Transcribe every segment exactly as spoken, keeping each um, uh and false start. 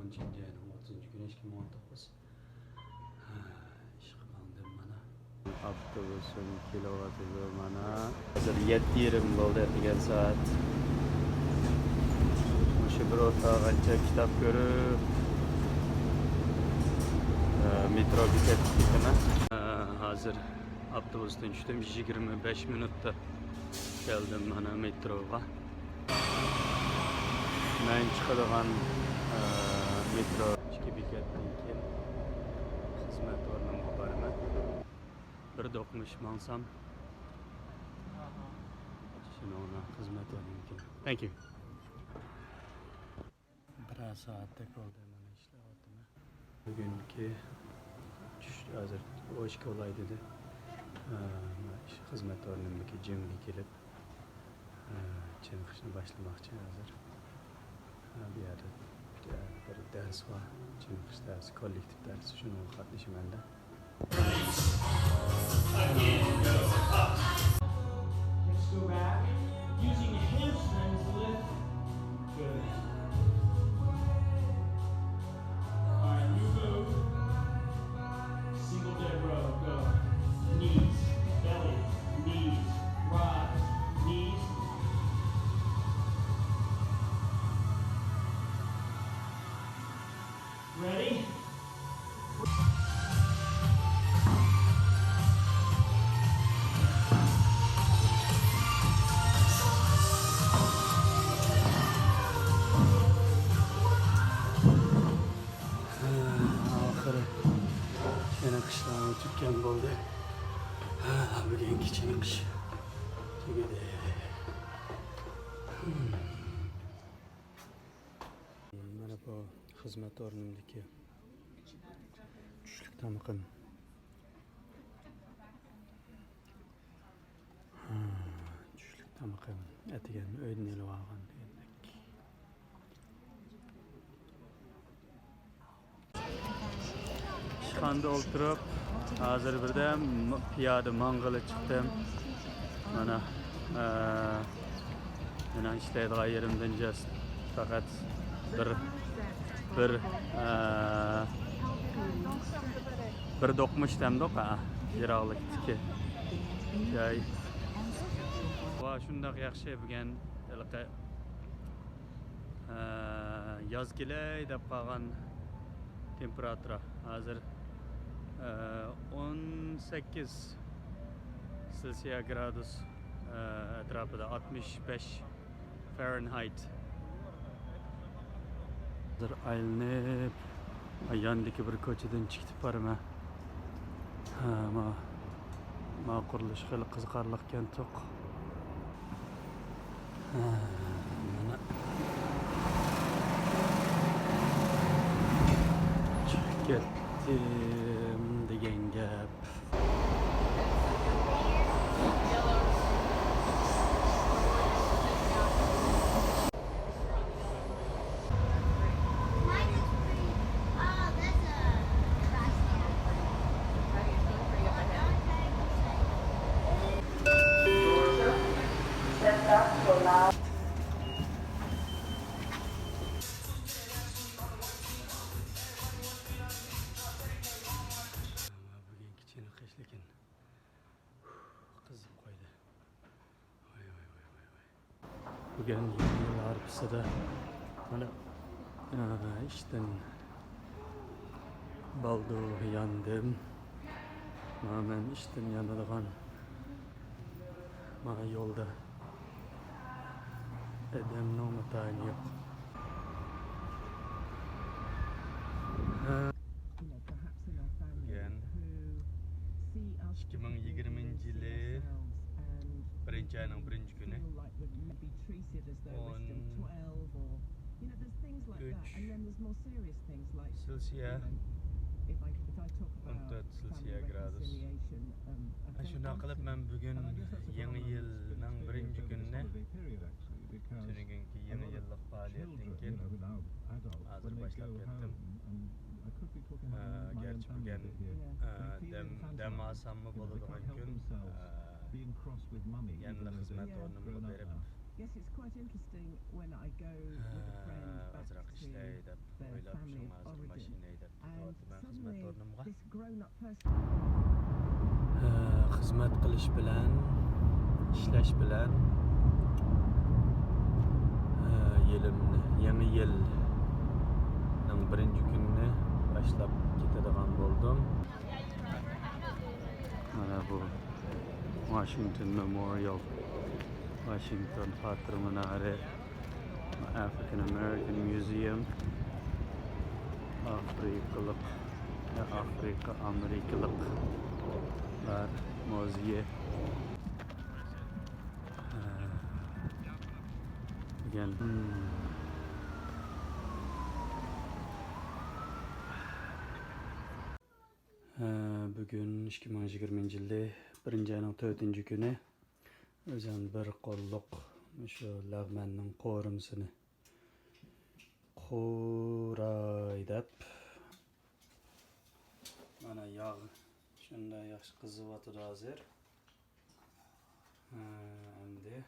ئۈچىنچى ئاينىڭ ئوتتۇزىنچى كۈنى ئىككى مىڭ ئون توققۇز. ھە، ئىشقا ماڭدىم مانا. ئاپتوبۇسۇم كېلىۋاتىدۇ مانا. ھازىر يەتتە يېرىم بولدى، ئەتىگەن سائەت. مۇشۇ بىر ئولتۇرغانچە كىتاب كۆرۈپ، ئە، مېترو بېكەتكە كېتىمەن. ئە، ھازىر ئاپتوبۇستىن چۈشتۈم، يىگىرمە بەش مىنۇتتا كەلدىم مانا مېتروغا. مەن چىقىدىغان، ئە، مېترو ئىككى بېكەتتىن كېيىن خىزمەت ئورنۇمغا بارىمەن. بىر دوقمۇش ماڭسام، شۇنىڭ بىلەن خىزمەت ئورنۇمغا كېلىمەن. Thank you. بىرەر سائەتتەك بولدى مانا ئىشلەۋاتىمەن. بۈگۈنكى چۈش ھازىر ئوچكا ئۇلاي دېدى. ئە، خىزمەت ئورنۇمدىكى جىمگە كېلىپ، ئە، چېنىقىشنى باشلىماقچى ھازىر. ئە، بۇ يەردە، ئە، بىر دەرس بار، چېنىقىش دەرسى، كوللېكتىپ دەرسى، شۇنىڭغا قاتنىشىمەن دە. Hips go back. Using your hamstrings to lift. Good. All right, new move. Single dead row. Go. Knees, belly, knees, rise, knees. Ready? ئاخىرى چېنىقىشلارمۇ تۈگىگەن بولدى. بۈگۈنكى چېنىقىش تۈگىدى. مانا بۇ خىزمەت ئورنۇمدىكى چۈشلۈك تامىقىم. ھا، چۈشلۈك تامىقىم ئەتىگەن ئۆيدىن ئېلىۋالغان دېگەندەك. ئىشخانىدا ئولتۇرۇپ، ھازىر بىردەم پىيادە ماڭغىلى چىقتىم. مانا، ئە، مېنىڭ ئىشلەيدىغان يېرىمدىن just پەقەت بىر، بىر، ئە، بىر دوقمۇش دەمدۇق، ھە، يىراقلىقتىكى جاي. ۋا، شۇنداق ياخشى بۈگۈن ھېلىقى، ئە، ياز كېلەي دەپ قالغان تېمپېراتۇرا. ھازىر، ئە، ئون سەككىز سېلسىيە گرادۇس، ئە، ئەتراپىدا، ئاتمىش بەش فارېنھايت. ھازىر ئايلىنىپ، ياندىكى بىر كوچىدىن چىقىپ بارىمەن. ھە، ما، ما قۇرۇلۇش خېلى قىزىقارلىقكەنتۇق. ھە، مانا. چىقىپ كەتتىم دېگەن گەپ. بۈگۈنكى چېنىقىش لېكىن قىزىپ قويدى. ۋاي، ۋاي، ۋاي، ۋاي، ۋاي. بۈگۈن يېڭى يىل ھارپىسىدا مانا، ئە، ئىشتىن بالدۇر ياندىم. مانا مەن ئىشتىن يانىدىغان مانا يولدا ئادەمنىڭمۇ تايىنى يوق. بۈگۈن ئىككى مىڭ يىگىرمىنچى يىلى بىرىنچى ئاينىڭ بىرىنچى كۈنى. ئون ئۈچ سېلسىيە، ئون تۆت سېلسىيە گرادۇس. شۇنداق قىلىپ، مەن بۈگۈن يېڭى يىلنىڭ بىرىنچى كۈنىنى تۈنۈگۈنكى يېڭى يىللىق پائالىيەتتىن كېيىن ھازىر باشلاپ كەتتىم. ئە، گەرچە بۈگۈن، ئە، دەم، دەم ئالساممۇ بولىدىغان كۈن، ئە، يەنىلا خىزمەت ئورنۇمغا بېرىپ، ئە، ئازراق ئىشلەي دەپ. ئويلاپ شۇڭلاشقا ماشىنا ھەيدەپ كېتىۋاتىمەن خىزمەت ئورنۇمغا. ھە، خىزمەت قىلىش بىلەن، ئىشلەش بىلەن، ھە، يىلىمنى، يېڭى يىلنىڭ بىرىنچى كۈنىنى باشلاپ كېتىدىغان بولدۇم. مانا بۇ Washington Memorial، ۋاشىنگتون خاتىرە مۇنارى، African American Museum، ئافرىقىلىق، ئافرىقا ئامېرىكىلىقلار مۇزېيى. دېگەن. ھە، بۈگۈن ئىككى مىڭ يىگىرمىنچى يىلى بىرىنچى ئاينىڭ تۆتىنچى كۈنى. ئۆزۈم بىر قوللۇق مۇشۇ لەغمەننىڭ قورۇمىسىنى قوراي دەپ، مانا ياغ شۇنداق ياخشى قىزىۋاتىدۇ ھازىر. ھە، ئەمدى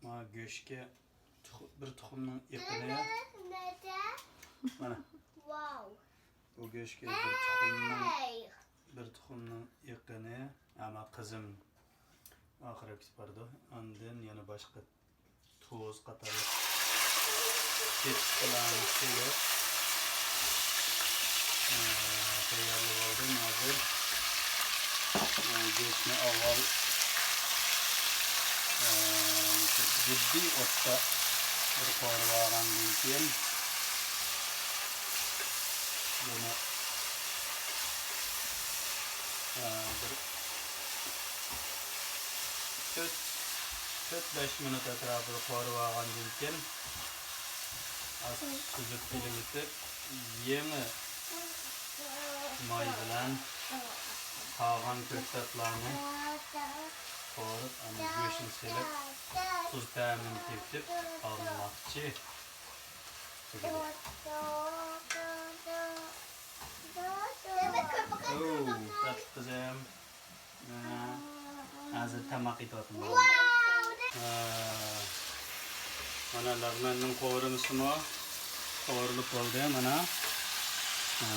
ما گۆشكە تۇخ-، بىر تۇخۇمنىڭ ئېقىنى. مانا. بۇ گۆشكە بىر تۇخۇمنىڭ، بىر تۇخۇمنىڭ ئېقىنى. ئەمما قىزىم ئاخىرى كېتىپ بارىدۇ. ئاندىن يەنە باشقا تۇز قاتارلىق كېسىپ پىلانى سېلىپ، ئە، تەييارلىۋالدىم ھازىر. ئە، گۆشنى ئاۋۋال، ئە، جىددىي ئوتتا بىر قورۇۋالغاندىن كېيىن، بۇنى، ئە، بىر تۆت، تۆت، بەش مىنۇت ئەتراپىدا قورۇۋالغاندىن كېيىن، ئاز سۈزۈپ ئېلىۋېتىپ، يېڭى ماي بىلەن قالغان كۆكتاتلارنى قورۇپ، ئەنە گۆشنى سېلىپ، تۇز تەمىنى تېتىتىپ ئالماقچى. ئوو، تاتلىق قىزىم. ھە، ھازىر تاماق ئېتىۋاتىمەن. ھە. مانا لەغمەننىڭ قورۇمىسىمۇ قورۇلۇپ بولدى، مانا. ھە.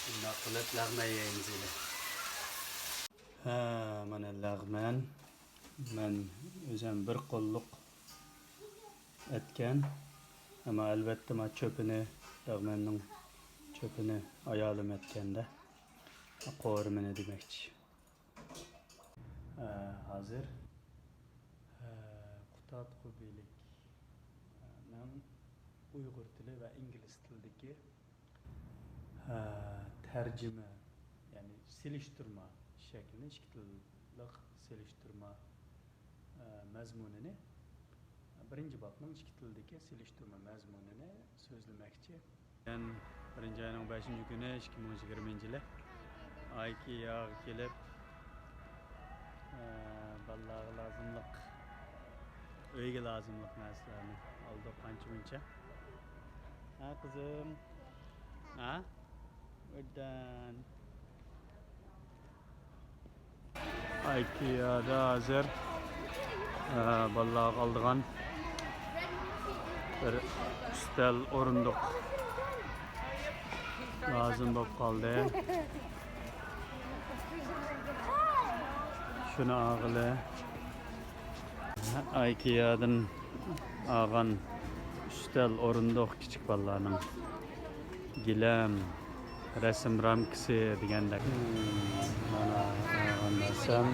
شۇنداق قىلىپ لەغمەن يەيمىز ئىلى. ھە، مانا لەغمەن. مەن ئۆزۈم بىر قوللۇق ئەتكەن. ئەمما ئەلۋەتتە، ما چۆپىنى، لەغمەننىڭ چۆپىنى ئايالىم ئەتكەندە، قورۇمىنى دېمەكچى. ئە، ھازىر، ئە، قۇتادغۇ بىلىكنىڭ ئۇيغۇر تىلى ۋە ئىنگلىز تىلىدىكى، ئە، تەرجىمە، يەنى سېلىشتۇرما شەكلىنى، ئىككى تىللىق سېلىشتۇرما، ئە، مەزمۇنىنى، بىرىنچى بابنىڭ ئىككى تىلدىكى سېلىشتۇرما مەزمۇنىنى سۆزلىمەكچى. بۈگۈن بىرىنچى ئاينىڭ بەشىنچى كۈنى، ئىككى مىڭ يىگىرمىنچى يىلى. ئايكىياغا كېلىپ، ئە، بالىلارغا لازىملىق، ئۆيگە لازىملىق نەرسىلەرنى ئالدۇق، قانچە مۇنچە. ھە، قىزىم؟ ھە؟ We're done. ئايكىيادا ھازىر، ئە، بالىلارغا ئالىدىغان بىر ئۈستەل، ئورۇندۇق لازىم بولۇپ قالدى. شۇنى ئالغىلى. ئايكىيادىن ئالغان ئۈستەل، ئورۇندۇق، كىچىك بالىلارنىڭ گىلەم، رەسىم رامكىسى دېگەندەك. مانا ئالغان نەرسەم.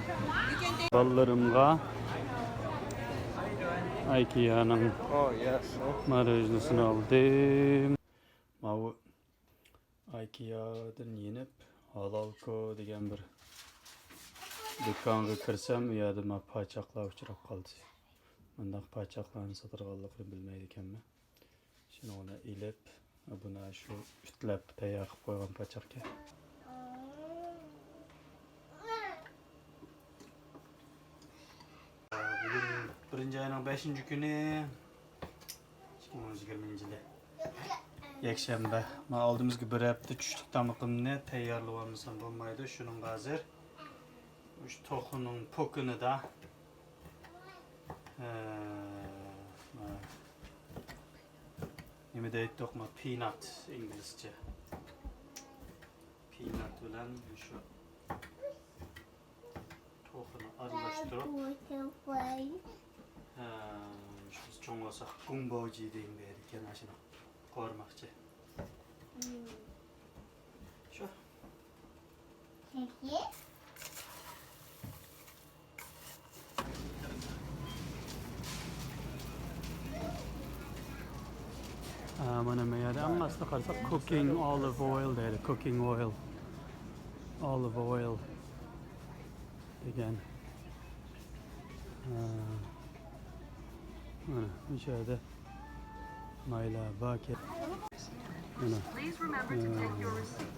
بالىلىرىمغا ئايكىيانىڭ ماروژنىسىنى ئالدىم. ماۋۇ ئايكىيادىن يېنىپ، ھالالكو دېگەن بىر دۇكانغا كىرسەم، ئۇ يەردە مانا پاچاقلار ئۇچراپ قالدى. مۇنداق پاچاقلارنى ساتىدىغانلىقىنى بىلمەيدىكەنمەن. شۇنى ئۇنى ئېلىپ، بۇنى شۇ ئۈتلەپ تەييار قىلىپ قويغان پاچاقكەن. بۈگۈن بىرىنچى ئاينىڭ بەشىنچى كۈنى، ئىككى مىڭ يىگىرمىنچى يىلى يەكشەنبە. مانا ئالدىمىزدىكى بىر ھەپتە چۈشلۈك تامىقىمنى تەييارلىۋالمىسام بولمايدۇ. شۇنىڭغا ھازىر مۇشۇ توخۇنىڭ پوكىنىدا، ھە، مانا. نېمە دەيتتۇق ما، پىنات ئىنگلىزچە. پىنات بىلەن شۇ توخۇنى ئارىلاشتۇرۇپ، ھە، شۇ بىز چوڭ بولساق گۇڭباۋجى دېگەن بەر ئىكەن، ئاشۇنى قورۇماقچى. شۇ. ئا، مانا ما يەردە ئەڭ ئاستىدا قارىساق، cooking olive oil دەيدۇ، cooking oil. Olive oil دېگەن. ئا، مانا مۇشۇ يەردە مايلار باركەن. مانا. Please remember to take your receipt.